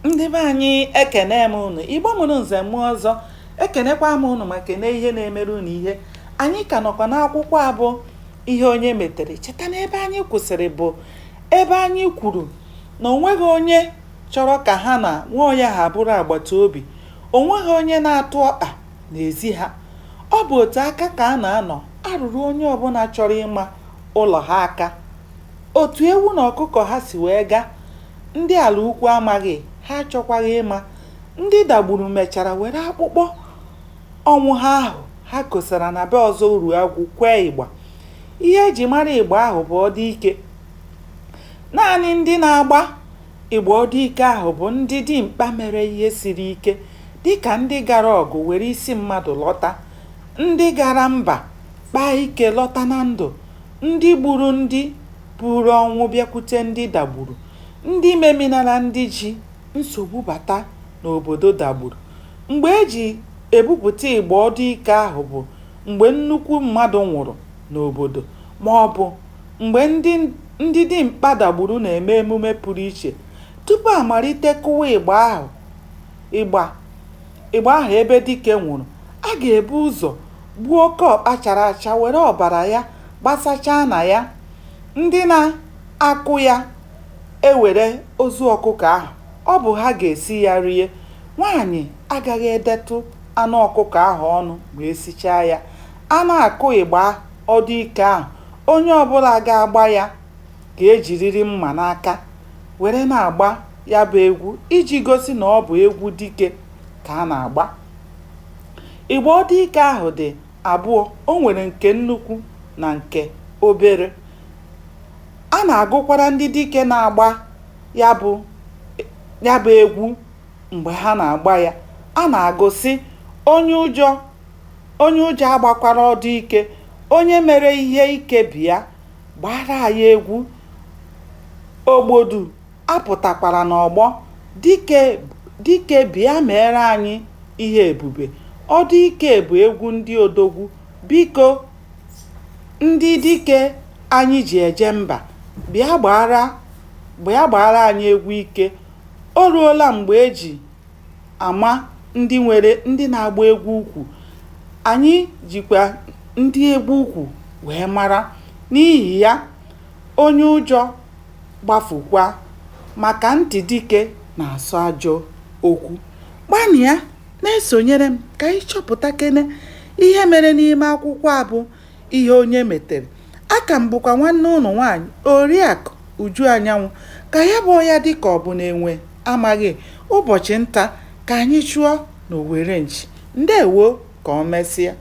Ndị be anyị, ekene m unu. Igbo mụrụ nze mụọ ọzọ, ekenekwa m unu ma kene ihe na-emere unu ihe. Anyị ka nọkwa n'akwụkwọ a bụ Ihe Onye Metere. Cheta na ebe anyị kwụsịrị bụ ebe anyị kwuru na o nweghị onye chọrọ ka ha na Nwaọhịa ha bụrụ agbata obi. O nweghị onye na-atụ ọkpa n'ezi ha. Ọ bụ otu aka ka a na-anọ arụrụ onye ọbụla chọrọ ịma ụlọ ha aka. Otu ewu na ọkụkọ ha si wee gaa, ndị Alaukwu amaghị, ha achọkwaghị ịma. Ndị Dagburu mechara were akpụkpọ Ọnwụha ahụ ha kosara na be Ọzọ Uruagwụ kwee ịgba. Ihe e ji mara ịgba ahụ bụ ọdụ ike. Naanị ndị na-agba ịgba ọdụ ike ahụ bụ ndị dimkpa mere ihe siri ike dịka ndị gara ọgụ were isi mmadụ lọta, ndị gara mba kpaa ike lọta na ndụ, ndị gburu ndị buuru ọnwụ bịakwute ndị Dagburu, ndị meminara ndị ji nsogbu bata n'obodo Dagburu. Mgbe e ji ebupụta ịgba ọdụ ike ahụ bụ mgbe nnukwu mmadụ nwụrụ n'obodo maọbụ mgbe ndị dimkpa Dagburu na-eme emume pụrụ iche. Tupu a malite kụwa ịgba ahụ ebe dike nwụrụ, a ga-ebu ụzọ gbuo oke ọkpa chara acha were ọbara ya gbasachaa na ya. Ndị na-akụ ya ewere ozu ọkụkọ ahụ, ọ bụ ha ga-esi ya rie. Nwaanyị agaghị edetụ anụ ọkụkọ ahụ ọnụ ma e sichaa ya. A na-akụ ịgba ọdụ ike ahụ, onye ọbụla ga-agba ya ga-ejirịrị mma n'aka were na-agba ya bụ egwu iji gosi na ọ bụ egwu dike ka a na-agba. Ịgba ọdụ ike ahụ dị abụọ, o nwere nke nnukwu na nke obere. A na-agụkwara ndị dike na-agba ya bụ egwu mgbe ha na-agba ya. A na-agụ sị, onye ụjọ agbakwala ọdụ ike, onye mere ihe ike bịa gbaara anyị egwu, ogbodu apụtakwala n'ọgbọ, dike bịa meere anyị ihe ebube. Ọdụ ike bụ egwu ndị odogwu, biko ndị dike anyị ji eje mba, bịa gbaara anyị egwu ike. O ruola mgbe e ji ama ndị nwere ndị na-agba egwu ukwu. Anyị jikwa ndị egwu ukwu wee mara. N'ihi ya, onye ụjọ gbafukwa maka ntị dike na-asọ ajọ okwu. Gbanịa na-esonyere m ka anyị chọpụtakene ihe mere n'ime akwụkwọ a bụ Ihe Onye Metere. Aka m bụkwa nwanne ụnụ nwaanyị, Oriakụ Uju Anyanwụ. Ka ya bụ ọhịa dị ka ọ bụ na enwe amaghị ụbọchị nta ka anyị chụọ n'owere nchi. Ndewo, ka o mesịa.